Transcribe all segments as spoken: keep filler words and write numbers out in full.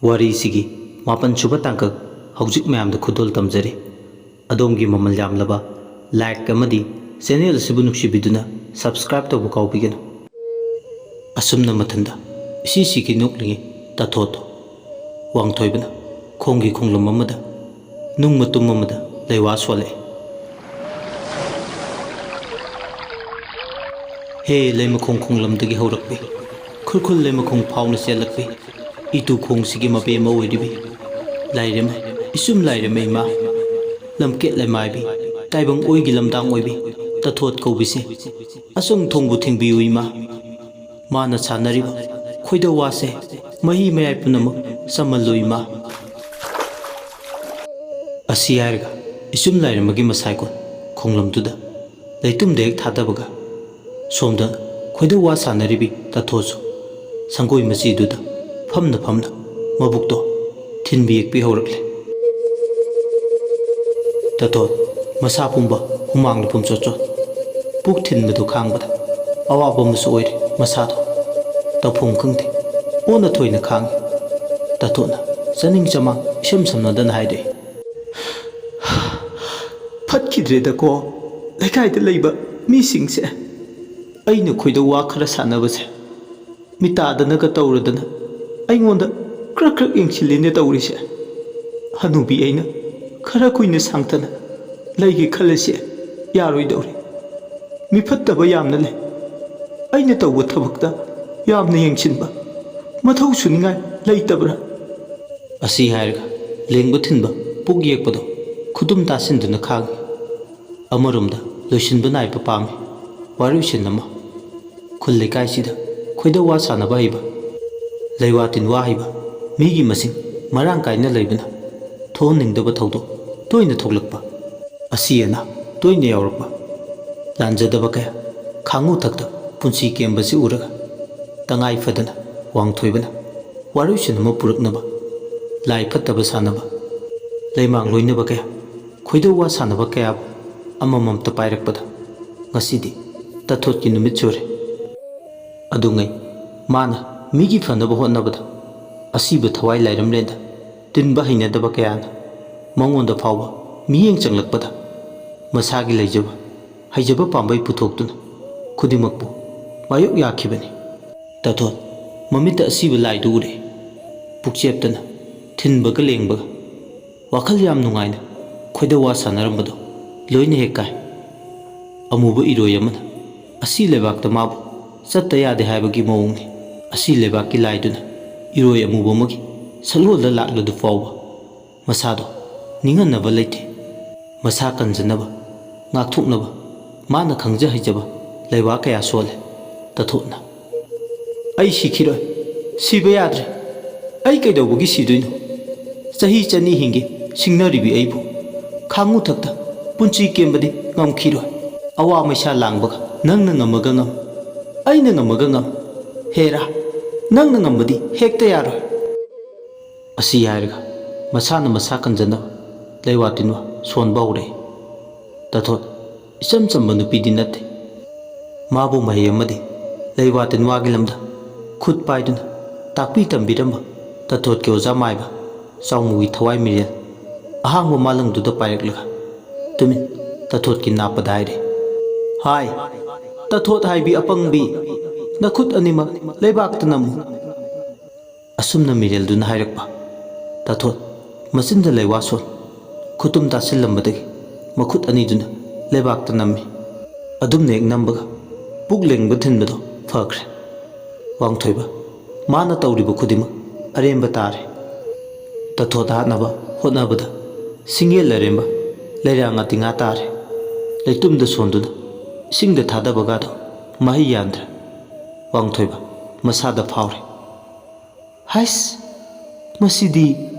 ꯋꯥꯔꯤꯁꯤꯒꯤ ꯃꯥꯄꯟ ꯁꯨꯕ ꯇꯥꯡꯀꯛ ꯍꯧꯖꯤꯛ ꯃꯌꯥꯝꯗ ꯈꯨꯗꯣꯜ ꯇꯝꯖꯔꯤ꯫ ꯑꯗꯣꯝꯒꯤ ꯃꯃꯜ ꯌꯥꯝꯂꯕ like ꯑꯃꯗꯤ channel ꯑꯁꯤꯕꯨ ꯅꯨꯡꯁꯤꯕꯤꯗꯨꯅ subscribe ꯇꯧꯕ ꯀꯥꯎꯕꯤꯒꯅꯨ꯫ ꯑꯁꯨꯝꯅ ꯃꯊꯟꯗ ꯏꯁꯤ ꯁꯤꯒꯤ ꯅꯣꯛꯂꯤꯉꯩ ꯇꯥꯊꯣꯠꯇꯣ ꯋꯥꯡꯊꯣꯏꯕꯅ ꯈꯣꯡꯒꯤ ꯈꯣꯡꯂꯝ ꯑꯃꯗ ꯅꯨꯡ ꯃꯇꯨꯝ ꯑꯃꯗ ꯂꯩꯋꯥ ꯁꯣꯜꯂꯛꯏ꯫ ꯍꯦ ꯂꯩꯃꯈꯣꯡ ꯈꯣꯡꯂꯝꯗꯒꯤ ꯍꯧꯔꯛꯄꯤ, ꯈꯨꯔꯈꯨꯜ ꯂꯩꯃꯈꯣꯡ ꯐꯥꯎꯅ ꯆꯦꯜꯂꯛꯄꯤ, ꯏꯇꯨ ꯈꯣꯡꯁꯤꯒꯤ ꯃꯕꯦꯝꯃ ꯑꯣꯏꯔꯤꯕꯤ ꯂꯥꯏꯔꯦꯝꯃ, ꯏꯆꯨꯝ ꯂꯥꯏꯔꯦꯝꯃ ꯏꯃꯥ, ꯂꯝꯀꯦꯠ ꯂꯩꯃꯥꯏꯕꯤ, ꯇꯥꯏꯕꯪ ꯑꯣꯏꯒꯤ ꯂꯝꯗꯥꯡ ꯑꯣꯏꯕꯤ ꯇꯥꯊꯣꯠ ꯀꯧꯕꯤꯁꯦ, ꯑꯁꯪ ꯊꯣꯡꯕꯨ ꯊꯤꯡꯕꯤꯌꯨ ꯏꯃꯥ꯫ ꯃꯥꯅ ꯁꯥꯟꯅꯔꯤꯕ ꯈꯣꯏꯗꯧ ꯋꯥꯁꯦ ꯃꯍꯤ ꯃꯌꯥꯏ ꯄꯨꯝꯅꯃꯛ ꯆꯝꯍꯜꯂꯨ ꯏꯃꯥ꯫ ꯑꯁꯤ ꯍꯥꯏꯔꯒ ꯏꯆꯨꯝ ꯂꯥꯏꯔꯦꯝꯃꯒꯤ ꯃꯁꯥꯏꯀꯣꯟ ꯈꯣꯡꯂꯝꯗꯨꯗ ꯂꯩꯇꯨꯝꯗ ꯍꯦꯛ ꯊꯥꯗꯕꯒ, ꯁꯣꯝꯗ ꯈꯣꯏꯗꯧ ꯋꯥ ꯁꯥꯟꯅꯔꯤꯕꯤ ꯇꯥꯊꯣꯠꯁꯨ ꯁꯪꯒꯣꯏ ꯃꯆꯤꯗꯨꯗ ꯐꯝꯅ ꯐꯝꯅ ꯃꯕꯨꯛꯇꯣ ꯊꯤꯟꯕꯤ ꯌꯦꯛꯄꯤ ꯍꯧꯔꯛꯂꯦ꯫ ꯇꯥꯊꯣꯠ ꯃꯁꯥ ꯄꯨꯝꯕ ꯍꯨꯃꯥꯡꯅ ꯄꯨꯝꯆꯣꯠ ꯆꯣꯠ, ꯄꯨꯛ ꯊꯤꯟꯕꯗꯨ ꯈꯥꯡꯕꯗ ꯑꯋꯥꯕ ꯑꯃꯁꯨ ꯑꯣꯏꯔꯦ ꯃꯁꯥꯗꯣ꯫ ꯇꯧꯐꯝ ꯈꯪꯗꯦ, ꯑꯣꯟꯅ ꯊꯣꯏꯅ ꯈꯥꯡꯉꯤ꯫ ꯇꯥꯊꯣꯠꯅ ꯆꯥꯅꯤꯡ ꯆꯃꯥꯡ ꯏꯁꯝ ꯁꯝꯅꯗꯅ ꯍꯥꯏꯔꯛꯏ꯫ "ꯐꯠꯈꯤꯗ꯭ꯔꯦꯗꯀꯣ ꯂꯩꯀꯥꯏꯗ ꯂꯩꯕ ꯃꯤꯁꯤꯡꯁꯦ꯫ ꯑꯩꯅ ꯈꯣꯏꯗꯧ ꯋꯥ ꯈꯔ ꯁꯥꯟꯅꯕꯁꯦ ꯃꯤꯇꯥꯗꯅꯒ ꯇꯧꯔꯗꯅ ꯑꯩꯉꯣꯟꯗ ꯀ꯭ꯔꯛ ꯀ꯭ꯔꯛ ꯌꯦꯡꯁꯤꯜꯂꯤꯅꯦ ꯇꯧꯔꯤꯁꯦ꯫ ꯍꯅꯨꯕꯤ ꯑꯩꯅ ꯈꯔ ꯀꯨꯏꯅ ꯁꯥꯡꯊꯅ ꯂꯩꯒꯦ ꯈꯜꯂꯁꯦ ꯌꯥꯔꯣꯏꯗꯧꯔꯤ꯫ ꯃꯤꯐꯠꯇꯕ ꯌꯥꯝꯅ ꯂꯩ꯫ ꯑꯩꯅ ꯇꯧꯕ ꯊꯕꯛꯇ ꯌꯥꯝꯅ ꯌꯦꯡꯁꯤꯟꯕ ꯃꯊꯧ ꯁꯨꯅꯤꯡꯉꯥꯏ ꯂꯩꯇꯕ꯭ꯔꯥ?" ꯑꯁꯤ ꯍꯥꯏꯔꯒ ꯂꯦꯡꯕ ꯊꯤꯟꯕ ꯄꯨꯛ ꯌꯦꯛꯄꯗꯣ ꯈꯨꯇꯨꯝ ꯇꯥꯁꯤꯟꯗꯨꯅ ꯈꯥꯡꯉꯤ꯫ ꯑꯃꯔꯣꯝꯗ ꯂꯣꯏꯁꯤꯟꯕ ꯅꯥꯏꯕ ꯄꯥꯝꯃꯤ ꯋꯥꯔꯣꯏꯁꯤꯟ ꯑꯃ꯫ ꯈꯨꯜ ꯂꯩꯀꯥꯏꯁꯤꯗ ꯈꯣꯏꯗꯧ ꯋꯥ ꯁꯥꯟꯅꯕ ꯍꯩꯕ, ꯂꯩꯋꯥ ꯇꯤꯟꯋꯥ ꯍꯩꯕ ꯃꯤꯒꯤ ꯃꯁꯤꯡ ꯃꯔꯥꯡ ꯀꯥꯏꯅ ꯂꯩꯕꯅ ꯊꯣꯛꯍꯟꯅꯤꯡꯗꯕ ꯊꯧꯗꯣꯛ ꯇꯣꯏꯅ ꯊꯣꯛꯂꯛꯄ, ꯑꯁꯤ ꯑꯅꯥ ꯇꯣꯏꯅ ꯌꯥꯎꯔꯛꯄ, ꯂꯥꯟꯖꯗꯕ ꯀꯌꯥ ꯈꯥꯡꯉꯨ ꯊꯛꯇ ꯄꯨꯟꯁꯤ ꯀꯦꯝꯕꯁꯤ ꯎꯔꯒ ꯇꯉꯥꯏ ꯐꯗꯅ ꯋꯥꯡꯊꯣꯏꯕꯅ ꯋꯥꯔꯣꯏꯁꯤꯟ ꯑꯃ ꯄꯨꯔꯛꯅꯕ ꯂꯥꯏ ꯐꯠꯇꯕ ꯁꯥꯟꯅꯕ, ꯂꯩꯃꯥꯡ ꯂꯣꯏꯅꯕ ꯀꯌꯥ, ꯈꯣꯏꯗꯧ ꯋꯥ ꯁꯥꯟꯅꯕ ꯀꯌꯥꯕꯨ ꯑꯃꯃꯝꯇ ꯄꯥꯏꯔꯛꯄꯗ ꯉꯁꯤꯗꯤ ꯇꯥꯊꯣꯠꯀꯤ ꯅꯨꯃꯤꯠ ꯁꯨꯔꯦ꯫ ꯑꯗꯨꯉꯩ ꯃꯥꯅ ꯃꯤꯒꯤ ꯐꯅꯕ ꯍꯣꯠꯅꯕꯗ ꯑꯁꯤꯕ ꯊꯋꯥꯏ ꯂꯥꯏꯔꯝꯂꯦꯟꯗ ꯇꯤꯟꯕ ꯍꯩꯅꯗꯕ ꯀꯌꯥꯅ ꯃꯉꯣꯟꯗ ꯐꯥꯎꯕ ꯃꯤꯠꯌꯦꯡ ꯆꯪꯂꯛꯄꯗ, ꯃꯁꯥꯒꯤ ꯂꯩꯖꯕ ꯍꯩꯖꯕ ꯄꯥꯝꯕꯩ ꯄꯨꯊꯣꯛꯇꯨꯅ ꯈꯨꯗꯤꯡꯃꯛꯄꯨ ꯃꯥꯌꯣꯛ ꯌꯥꯈꯤꯕꯅꯤ꯫ ꯇꯥꯊꯣꯠ ꯃꯃꯤꯠꯇ ꯑꯁꯤꯕ ꯂꯥꯏꯗꯨ ꯎꯔꯦ꯫ ꯄꯨꯛꯆꯦꯞꯇꯅ ꯊꯤꯟꯕꯒ ꯂꯦꯡꯕꯒ, ꯋꯥꯈꯜ ꯌꯥꯝ ꯅꯨꯡꯉꯥꯏꯅ ꯈꯣꯏꯗꯧ ꯋꯥ ꯁꯥꯟꯅꯔꯝꯕꯗꯣ ꯂꯣꯏꯅ ꯍꯦꯛ ꯀꯥꯏ꯫ ꯑꯃꯨꯕ ꯏꯔꯣꯏ ꯑꯃꯅ ꯑꯁꯤ ꯂꯩꯕꯥꯛꯇ ꯃꯥꯕꯨ ꯆꯠꯇ ꯌꯥꯗꯦ ꯍꯥꯏꯕꯒꯤ ꯃꯑꯣꯡꯅꯤ꯫ ꯑꯁꯤ ꯂꯩꯕꯥꯛꯀꯤ ꯂꯥꯏꯗꯨꯅ ꯏꯔꯣꯏ ꯑꯃꯨꯕ ꯑꯃꯒꯤ ꯁꯛꯂꯣꯟꯗ ꯂꯥꯛꯂꯗꯨ ꯐꯥꯎꯕ ꯃꯁꯥꯗꯣ ꯅꯤꯡꯍꯟꯅꯕ ꯂꯩꯇꯦ꯫ ꯃꯁꯥ ꯀꯟꯖꯅꯕ, ꯉꯥꯛꯊꯣꯛꯅꯕ ꯃꯥꯅ ꯈꯪꯖ ꯍꯩꯖꯕ ꯂꯩꯋꯥ ꯀꯌꯥ ꯁꯣꯜꯂꯦ꯫ ꯇꯥꯊꯣꯠꯅ, "ꯑꯩ ꯁꯤꯈꯤꯔꯣꯏ, ꯁꯤꯕ ꯌꯥꯗ꯭ꯔꯦ꯫ ꯑꯩ ꯀꯩꯗꯧꯕꯒꯤ ꯁꯤꯗꯣꯏꯅꯣ? ꯆꯍꯤ ꯆꯅꯤ ꯍꯤꯡꯒꯦ ꯁꯤꯡꯅꯔꯤꯕꯤ ꯑꯩꯕꯨ ꯈꯥꯡꯉꯨ ꯊꯛꯇ ꯄꯨꯟꯁꯤ ꯀꯦꯝꯕꯗꯤ ꯉꯝꯈꯤꯔꯣꯏ꯫ ꯑꯋꯥ ꯃꯩꯁꯥ ꯂꯥꯡꯕꯒ ꯅꯪꯅ ꯉꯝꯃꯒ ꯉꯝ, ꯑꯩꯅ ꯉꯝꯃꯒ ꯉꯝ꯫ ꯍꯦꯔꯥ, ꯅꯪꯅ ꯉꯝꯕꯗꯤ ꯍꯦꯛꯇ ꯌꯥꯔꯣꯏ"꯫ ꯑꯁꯤ ꯍꯥꯏꯔꯒ ꯃꯁꯥꯅ ꯃꯁꯥ ꯀꯟꯖꯅꯕ ꯂꯩꯋꯥ ꯇꯤꯟꯋꯥ ꯁꯣꯟꯕ ꯍꯧꯔꯛꯏ꯫ ꯇꯥꯊꯣꯠ ꯏꯆꯝ ꯆꯝꯕ ꯅꯨꯄꯤꯗꯤ ꯅꯠꯇꯦ꯫ ꯃꯥꯕꯨ ꯃꯍꯩ ꯑꯃꯗꯤ ꯂꯩꯋꯥ ꯇꯤꯟꯋꯥꯒꯤ ꯂꯝꯗ ꯈꯨꯠ ꯄꯥꯏꯗꯨꯅ ꯇꯥꯛꯄꯤ ꯇꯝꯕꯤꯔꯝꯕ ꯇꯥꯊꯣꯠꯀꯤ ꯑꯣꯖꯥ ꯃꯥꯏꯕ ꯆꯥꯎꯃꯨꯒꯤ ꯊꯋꯥꯏ ꯃꯤꯔꯦꯜ ꯑꯍꯥꯡꯕ ꯃꯥꯂꯪꯗꯨꯗ ꯄꯥꯏꯔꯛꯂꯒ ꯇꯨꯃꯤꯟ ꯇꯥꯊꯣꯠꯀꯤ ꯅꯥꯞꯄꯗ ꯍꯥꯏꯔꯦ, "ꯍꯥꯏ, ꯇꯥꯊꯣꯠ ꯍꯥꯏꯕꯤ ꯑꯄꯪꯕꯤ, ꯅꯈꯨꯠ ꯑꯅꯤꯃꯛ ꯂꯩꯕꯥꯛꯇ ꯅꯝꯃꯨ"꯫ ꯑꯁꯨꯝꯅ ꯃꯤꯔꯦꯜꯗꯨꯅ ꯍꯥꯏꯔꯛꯄ꯫ ꯇꯥꯊꯣꯠ ꯃꯆꯤꯟꯗ ꯂꯩꯋꯥ ꯁꯣꯟ, ꯈꯨꯇꯨꯝ ꯇꯥꯁꯤꯜꯂꯝꯕꯗꯒꯤ ꯃꯈꯨꯠ ꯑꯅꯤꯗꯨꯅ ꯂꯩꯕꯥꯛꯇ ꯅꯝꯃꯤ꯫ ꯑꯗꯨꯝꯅ ꯍꯦꯛ ꯅꯝꯕꯒ ꯄꯨꯛ ꯂꯦꯡꯕ ꯊꯤꯟꯕꯗꯣ ꯐꯈ꯭ꯔꯦ꯫ ꯋꯥꯡꯊꯣꯏꯕ, ꯃꯥꯅ ꯇꯧꯔꯤꯕ ꯈꯨꯗꯤꯡꯃꯛ ꯑꯔꯦꯝꯕ ꯇꯥꯔꯦ꯫ ꯇꯥꯊꯣꯠ ꯍꯥꯠꯅꯕ ꯍꯣꯠꯅꯕꯗ ꯁꯤꯡꯒꯦꯜ ꯑꯔꯦꯝꯕ ꯂꯩꯔꯥꯡ ꯑꯇꯤꯉꯥ ꯇꯥꯔꯦ꯫ ꯂꯩꯇꯨꯝꯗ ꯁꯣꯟꯗꯨꯅ ꯏꯁꯤꯡꯗ ꯊꯥꯗꯕꯒꯗꯣ ꯃꯍꯩ ꯌꯥꯟꯗ꯭ꯔꯦ꯫ ꯋꯥꯡꯊꯣꯏꯕ ꯃꯁꯥꯗ ꯐꯥꯎꯔꯦ꯫ "ꯍꯩꯁ, ꯃꯁꯤꯗꯤ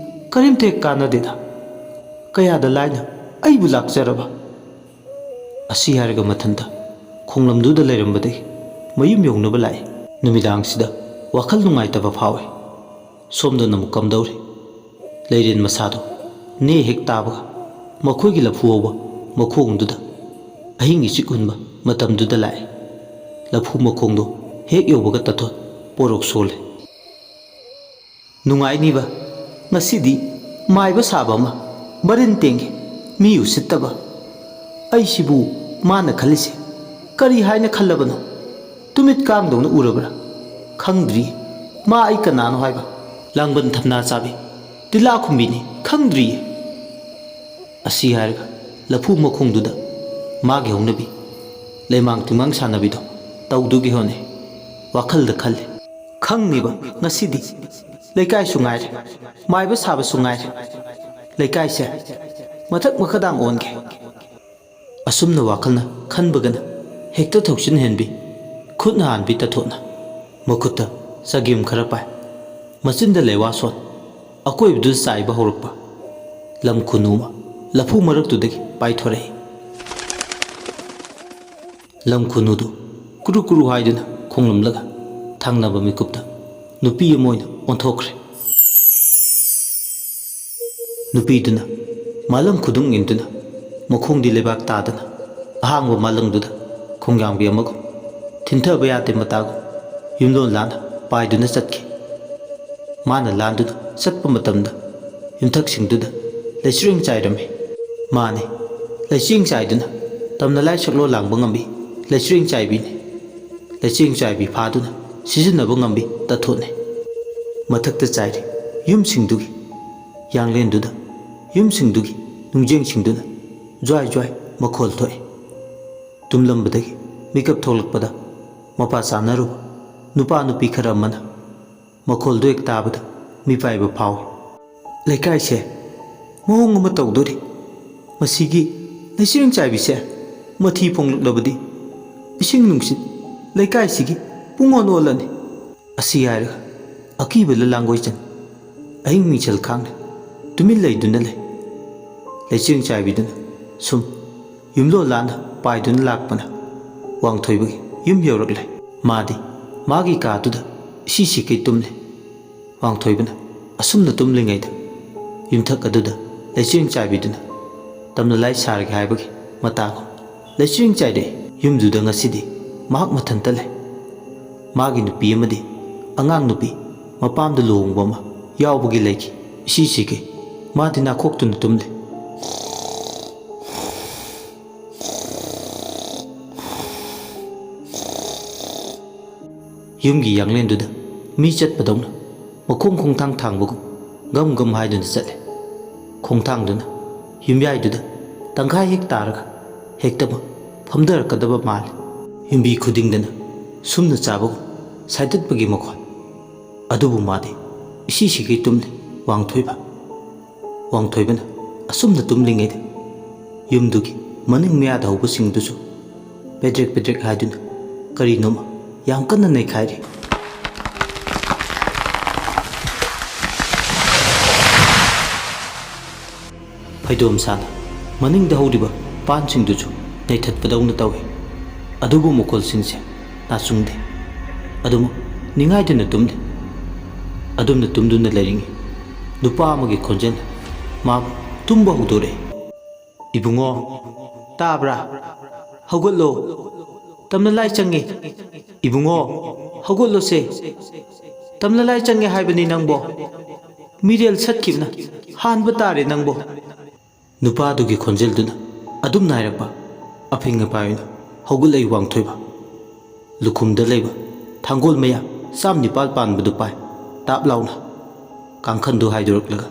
ꯀꯔꯤꯝꯇ ꯍꯦꯛ ꯀꯥꯟꯅꯗꯦꯗ꯫ ꯀꯌꯥꯗ ꯂꯥꯏꯅ ꯑꯩꯕꯨ ꯂꯥꯛꯆꯔꯕ"꯫ ꯑꯁꯤ ꯍꯥꯏꯔꯒ ꯃꯊꯟꯇ ꯈꯣꯡꯂꯝꯗꯨꯗ ꯂꯩꯔꯝꯕꯗꯒꯤ ꯃꯌꯨꯝ ꯌꯧꯅꯕ ꯂꯥꯛꯏ꯫ ꯅꯨꯃꯤꯗꯥꯡꯁꯤꯗ ꯋꯥꯈꯜ ꯅꯨꯡꯉꯥꯏꯇꯕ ꯐꯥꯎꯏ꯫ ꯁꯣꯝꯗꯅ ꯑꯃꯨꯛ ꯀꯝꯗꯧꯔꯤ? ꯂꯩꯔꯦꯟ ꯃꯁꯥꯗꯣ ꯅꯦ ꯍꯦꯛ ꯇꯥꯕꯒ ꯃꯈꯣꯏꯒꯤ ꯂꯐꯨ ꯍꯧꯕ ꯃꯈꯣꯡꯗꯨꯗ ꯑꯍꯤꯡ ꯏꯆꯤꯛ ꯍꯨꯟꯕ ꯃꯇꯝꯗꯨꯗ ꯂꯥꯛꯏ꯫ ꯂꯐꯨ ꯃꯈꯣꯡꯗꯣ ꯍꯦꯛ ꯌꯧꯕꯒ ꯇꯥꯊꯣꯠ ꯄꯣꯔꯣꯛ ꯁꯣꯜꯂꯦ꯫ ꯅꯨꯡꯉꯥꯏꯅꯤꯕ꯫ ꯉꯁꯤꯗꯤ ꯃꯥꯏꯕ ꯁꯥꯕ ꯑꯃ, ꯃꯔꯤꯟ ꯇꯦꯡꯒꯦ, ꯃꯤ ꯎꯁꯤꯠꯇꯕ꯫ ꯑꯩꯁꯤꯕꯨ ꯃꯥꯅ ꯈꯜꯂꯤꯁꯦ ꯀꯔꯤ ꯍꯥꯏꯅ ꯈꯜꯂꯕꯅꯣ? ꯇꯨꯃꯤꯠ ꯀꯥꯡꯗꯧꯅ ꯎꯔꯕ꯭ꯔꯥ? ꯈꯪꯗ꯭ꯔꯤ꯫ ꯃꯥ ꯑꯩ ꯀꯅꯥꯅꯣ ꯍꯥꯏꯕ? ꯂꯥꯡꯕꯟ ꯊꯝꯅꯥ ꯆꯥꯕꯤ, ꯇꯤꯜꯂꯥ ꯈꯨꯝꯕꯤꯅꯤ, ꯈꯪꯗ꯭ꯔꯤꯌꯦ꯫ ꯑꯁꯤ ꯍꯥꯏꯔꯒ ꯂꯐꯨ ꯃꯈꯣꯡꯗꯨꯗ ꯃꯥꯒꯤ ꯍꯧꯅꯕꯤ ꯂꯩꯃꯥꯡ ꯇꯤꯡꯃꯥꯡ ꯁꯥꯟꯅꯕꯤꯗꯣ ꯇꯧꯗꯨꯒꯤ ꯍꯣꯠꯅꯩ꯫ ꯋꯥꯈꯜꯗ ꯈꯜꯂꯤ, ꯈꯪꯅꯤꯕ ꯉꯁꯤꯗꯤ꯫ ꯂꯩꯀꯥꯏꯁꯨ ꯉꯥꯏꯔꯦ, ꯃꯥꯏꯕ ꯁꯥꯕꯁꯨ ꯉꯥꯏꯔꯦ꯫ ꯂꯩꯀꯥꯏꯁꯦ ꯃꯊꯛ ꯃꯈꯥꯗꯥꯡ ꯑꯣꯟꯒꯦ꯫ ꯑꯁꯨꯝꯅ ꯋꯥꯈꯜꯅ ꯈꯟꯕꯒꯅ ꯍꯦꯛꯇ ꯊꯧꯁꯤꯟ ꯍꯦꯟꯕꯤ, ꯈꯨꯠꯅ ꯍꯥꯟꯕꯤ ꯇꯊꯣꯠꯅ꯫ ꯃꯈꯨꯠꯇ ꯆꯒꯦꯝ ꯈꯔ ꯄꯥꯏ, ꯃꯆꯤꯟꯗ ꯂꯩꯋꯥ ꯁꯣꯟ, ꯑꯀꯣꯏꯕꯗꯨ ꯆꯥꯏꯕ ꯍꯧꯔꯛꯄ꯫ ꯂꯝ ꯈꯨꯅꯨ ꯑꯃ ꯂꯐꯨ ꯃꯔꯛꯇꯨꯗꯒꯤ ꯄꯥꯏꯊꯣꯔꯛꯏ꯫ ꯂꯝ ꯈꯨꯅꯨꯗꯨ ꯀꯨꯔꯨ ꯀꯨꯔꯨ ꯍꯥꯏꯗꯨꯅ ꯈꯣꯡꯂꯝꯂꯒ ꯊꯪꯅꯕ ꯃꯤꯀꯨꯞꯇ ꯅꯨꯄꯤ ꯑꯃ ꯑꯣꯏꯅ ꯑꯣꯟꯊꯣꯛꯈ꯭ꯔꯦ꯫ ꯅꯨꯄꯤꯗꯨꯅ ꯃꯥꯂꯪ ꯈꯨꯗꯨꯝ ꯏꯟꯗꯨꯅ, ꯃꯈꯣꯡꯗꯤ ꯂꯩꯕꯥꯛ ꯇꯥꯗꯅ, ꯑꯍꯥꯡꯕ ꯃꯥꯂꯪꯗꯨꯗ ꯈꯣꯡꯌꯥꯡꯕꯤ ꯑꯃꯒꯨꯝ ꯊꯤꯟꯊꯕ ꯌꯥꯗꯦ ꯃꯇꯥꯒꯨꯝ ꯌꯨꯝꯂꯣꯟ ꯂꯥꯟꯅ ꯄꯥꯏꯗꯨꯅ ꯆꯠꯈꯤ꯫ ꯃꯥꯅ ꯂꯥꯟꯗꯨꯅ ꯆꯠꯄ ꯃꯇꯝꯗ ꯌꯨꯝꯊꯛꯁꯤꯡꯗꯨꯗ ꯂꯩꯆꯤꯔꯦꯡ ꯆꯥꯏꯔꯝꯃꯤ꯫ ꯃꯥꯅꯤ, ꯂꯩꯆꯤꯔꯦꯡ ꯆꯥꯏꯗꯨꯅ ꯇꯝꯅ ꯂꯥꯏ ꯁꯛꯂꯣꯟ ꯂꯥꯡꯕ ꯉꯝꯕꯤ ꯂꯩꯆꯤꯔꯦꯡ ꯆꯥꯏꯕꯤꯅꯤ꯫ ꯂꯩꯆꯤꯔꯦꯡ ꯆꯥꯏꯕꯤ ꯐꯥꯗꯨꯅ ꯁꯤꯖꯤꯟꯅꯕ ꯉꯝꯕꯤ ꯇꯊꯣꯠꯅꯤ꯫ ꯃꯊꯛꯇ ꯆꯥꯏꯔꯤ ꯌꯨꯝꯁꯤꯡꯗꯨꯒꯤ ꯌꯥꯡꯂꯦꯟꯗꯨꯗ, ꯌꯨꯝꯁꯤꯡꯗꯨꯒꯤ ꯅꯨꯡꯖꯦꯡꯁꯤꯡꯗꯨꯅ ꯖ꯭ꯋꯥꯏ ꯖ꯭ꯋꯥꯏ ꯃꯈꯣꯜ ꯊꯣꯛꯏ꯫ ꯇꯨꯝꯂꯝꯕꯗꯒꯤ ꯃꯤꯀꯞ ꯊꯣꯛꯂꯛꯄꯗ ꯃꯄꯥ ꯆꯥꯅꯔꯨꯕ ꯅꯨꯄꯥ ꯅꯨꯄꯤ ꯈꯔ ꯑꯃꯅ ꯃꯈꯣꯜꯗꯨ ꯍꯦꯛ ꯇꯥꯕꯗ ꯃꯤꯄꯥꯏꯕ ꯐꯥꯎꯏ꯫ ꯂꯩꯀꯥꯏꯁꯦ ꯃꯑꯣꯡ ꯑꯃ ꯇꯧꯗꯣꯔꯤ꯫ ꯃꯁꯤꯒꯤ ꯂꯩꯆꯤꯔꯦꯡ ꯆꯥꯏꯕꯤꯁꯦ ꯃꯊꯤ ꯐꯣꯡꯂꯛꯂꯕꯗꯤ ꯏꯁꯤꯡ ꯅꯨꯡꯁꯤꯠ ꯂꯩꯀꯥꯏꯁꯤꯒꯤ ꯄꯨꯡꯑꯣꯟ ꯑꯣꯜꯂꯅꯤ꯫ ꯑꯁꯤ ꯍꯥꯏꯔꯒ ꯑꯀꯤꯕ ꯂꯂꯥꯡꯒꯣꯏ ꯆꯟ ꯑꯍꯤꯡ ꯃꯤꯡꯁꯦꯜ ꯈꯥꯡꯅ ꯇꯨꯃꯤꯟ ꯂꯩꯗꯨꯅ ꯂꯩ꯫ ꯂꯩꯆꯤꯔꯦꯡ ꯆꯥꯏꯕꯤꯗꯨꯅ ꯁꯨꯝ ꯌꯨꯝꯂꯣꯟ ꯂꯥꯟꯅ ꯄꯥꯏꯗꯨꯅ ꯂꯥꯛꯄꯅ ꯋꯥꯡꯊꯣꯏꯕꯒꯤ ꯌꯨꯝ ꯌꯧꯔꯛꯂꯦ꯫ ꯃꯥꯗꯤ ꯃꯥꯒꯤ ꯀꯥꯗꯨꯗ ꯏꯁꯤ ꯁꯤꯈꯩ ꯇꯨꯝꯂꯦ꯫ ꯋꯥꯡꯊꯣꯏꯕꯅ ꯑꯁꯨꯝꯅ ꯇꯨꯝꯂꯤꯉꯩꯗ ꯌꯨꯝꯊꯛ ꯑꯗꯨꯗ ꯂꯩꯆꯤꯔꯦꯡ ꯆꯥꯏꯕꯤꯗꯨꯅ ꯇꯝꯅ ꯂꯥꯏ ꯁꯥꯔꯒꯦ ꯍꯥꯏꯕꯒꯤ ꯃꯇꯥꯒꯨꯝ ꯂꯩꯆꯤꯔꯦꯡ ꯆꯥꯏꯔꯛꯏ꯫ ꯌꯨꯝꯗꯨꯗ ꯉꯁꯤꯗꯤ ꯃꯍꯥꯛ ꯃꯊꯟꯇ ꯂꯩ꯫ ꯃꯥꯒꯤ ꯅꯨꯄꯤ ꯑꯃꯗꯤ ꯑꯉꯥꯡ ꯅꯨꯄꯤ ꯃꯄꯥꯝꯗ ꯂꯨꯍꯣꯡꯕ ꯑꯃ ꯌꯥꯎꯕꯒꯤ ꯂꯩꯈꯤ꯫ ꯏꯁꯤ ꯁꯤꯈꯩ ꯃꯥꯗꯤ ꯅꯥꯈꯣꯛꯇꯨꯅ ꯇꯨꯝꯂꯦ꯫ ꯌꯨꯝꯒꯤ ꯌꯥꯡꯂꯦꯟꯗꯨꯗ ꯃꯤ ꯆꯠꯄꯗꯧꯅ ꯃꯈꯣꯡ ꯈꯣꯡꯊꯥꯡ ꯊꯥꯡꯕꯒꯨꯝ ꯒꯝ ꯒꯝ ꯍꯥꯏꯗꯨꯅ ꯆꯠꯂꯦ꯫ ꯈꯣꯡꯊꯥꯡꯗꯨꯅ ꯌꯨꯝꯌꯥꯏꯗꯨꯗ ꯇꯪꯈꯥꯏ ꯍꯦꯛ ꯇꯥꯔꯒ ꯍꯦꯛꯇꯃꯛ ꯐꯝꯊꯔꯛꯀꯗꯕ ꯃꯥꯜꯂꯦ꯫ ꯌꯨꯝꯕꯤ ꯈꯨꯗꯤꯡꯗꯅ ꯁꯨꯝꯅ ꯆꯥꯕꯒꯨꯝ ꯁꯥꯏꯗꯠꯄꯒꯤ ꯃꯈꯣꯜ꯫ ꯑꯗꯨꯕꯨ ꯃꯥꯗꯤ ꯏꯁꯤ ꯁꯤꯒꯩ ꯇꯨꯝꯂꯤ꯫ ꯋꯥꯡꯊꯣꯏꯕ, ꯋꯥꯡꯊꯣꯏꯕꯅ ꯑꯁꯨꯝꯅ ꯇꯨꯝꯂꯤꯉꯩꯗ ꯌꯨꯝꯗꯨꯒꯤ ꯃꯅꯤꯡ ꯃꯌꯥꯗ ꯍꯧꯕꯁꯤꯡꯗꯨꯁꯨ ꯄꯦꯗ꯭ꯔꯦꯛ ꯄꯦꯗ꯭ꯔꯦꯛ ꯍꯥꯏꯗꯨꯅ ꯀꯔꯤꯅꯣꯃ ꯌꯥꯝ ꯀꯟꯅ ꯅꯩꯈꯥꯏꯔꯤ꯫ ꯐꯩꯗꯣꯝ ꯁꯥꯅ ꯃꯅꯤꯡꯗ ꯍꯧꯔꯤꯕ ꯄꯥꯟꯁꯤꯡꯗꯨꯁꯨ ꯅꯩꯊꯠꯄꯗꯧꯅ ꯇꯧꯏ꯫ ꯑꯗꯨꯕꯨ ꯃꯈꯣꯜꯁꯤꯡꯁꯦ ꯅꯥꯆꯨꯡꯗꯦ꯫ ꯑꯗꯨꯃꯛ ꯅꯤꯡꯉꯥꯏꯗꯨꯅ ꯇꯨꯝꯂꯤ꯫ ꯑꯗꯨꯝꯅ ꯇꯨꯝꯗꯨꯅ ꯂꯩꯔꯤꯉꯩ ꯅꯨꯄꯥ ꯑꯃꯒꯤ ꯈꯣꯟꯖꯦꯜꯅ ꯃꯥꯕꯨ ꯇꯨꯝꯕ ꯍꯧꯗꯣꯔꯛꯏ꯫ "ꯏꯕꯨꯡꯉꯣ, ꯇꯥꯕ꯭ꯔꯥ? ꯍꯧꯒꯠꯂꯣ꯫ ꯇꯝꯅ ꯂꯥꯏ ꯆꯪꯉꯤ꯫ ꯏꯕꯨꯡꯉꯣ, ꯍꯧꯒꯠꯂꯣꯁꯦ꯫ ꯇꯝꯅ ꯂꯥꯏ ꯆꯪꯉꯦ ꯍꯥꯏꯕꯅꯤ ꯅꯪꯕꯣ꯫ ꯃꯤꯔꯦꯜ ꯁꯠꯈꯤꯕꯅ ꯍꯥꯟꯕ ꯇꯥꯔꯦ ꯅꯪꯕꯣ꯫" ꯅꯨꯄꯥꯗꯨꯒꯤ ꯈꯣꯟꯖꯦꯜꯗꯨꯅ ꯑꯗꯨꯝ ꯅꯥꯏꯔꯛꯄ꯫ ꯑꯐꯤꯡ ꯑꯄꯥꯏ ꯑꯣꯏꯅ ꯍꯧꯒꯠꯂꯛꯏ ꯋꯥꯡꯊꯣꯏꯕ꯫ ꯂꯨꯈꯨꯝꯗ ꯂꯩꯕ ꯊꯥꯡꯒꯣꯜ ꯃꯌꯥ ꯆꯥꯝ ꯅꯤꯄꯥꯜ ꯄꯥꯟꯕꯗꯨ ꯄꯥꯏ ꯇꯥꯞ ꯂꯥꯎꯅ꯫ ꯀꯥꯡꯈꯟꯗꯨ ꯍꯥꯏꯗꯣꯔꯛꯂꯒ